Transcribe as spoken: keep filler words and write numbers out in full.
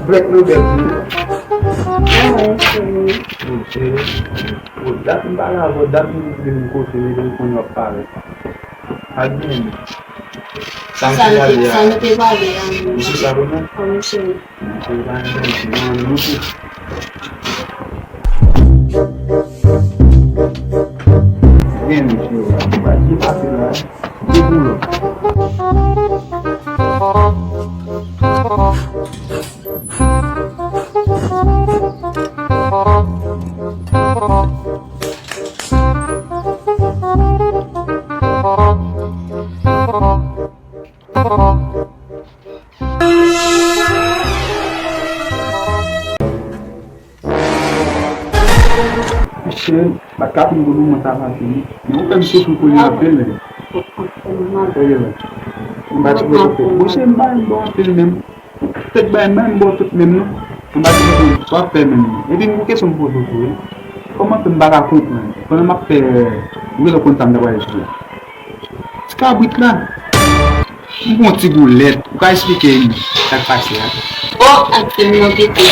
Brèk nan bèk li. Mwen, cheri. Mwen, cheri. Bon, dat m pale avè w, dat m di m kote li, li konn w ap parèt. Ak byen. Sa m te pale a. Sa nou te pale a. Ou sou sa, Rona? Wi, cheri. Misye pa gen pèdi nan nou tou. Byen, mesye, ou pa di pase la, de boulò. Mesye, bat kapin pou moman sa pase wi. Men ou fè m soufri kounye a anpil, men. Tande la. M pa ti pè soufri. Monchè, m pa yon bon anpil menm. Tèt bay mwen m ba w tout menm non. Anba ti kote w ap fè menm. Epi m gon kesyon m poze w tou wi. Kòman fè m pa ka konprann? Pandan m ap fè, ou genlè konn sa m ta pral di la. Ti kabrit la, m gon ti goulèt. Ou ka eksplike m sa k pase a? O, ak fè m nan pete.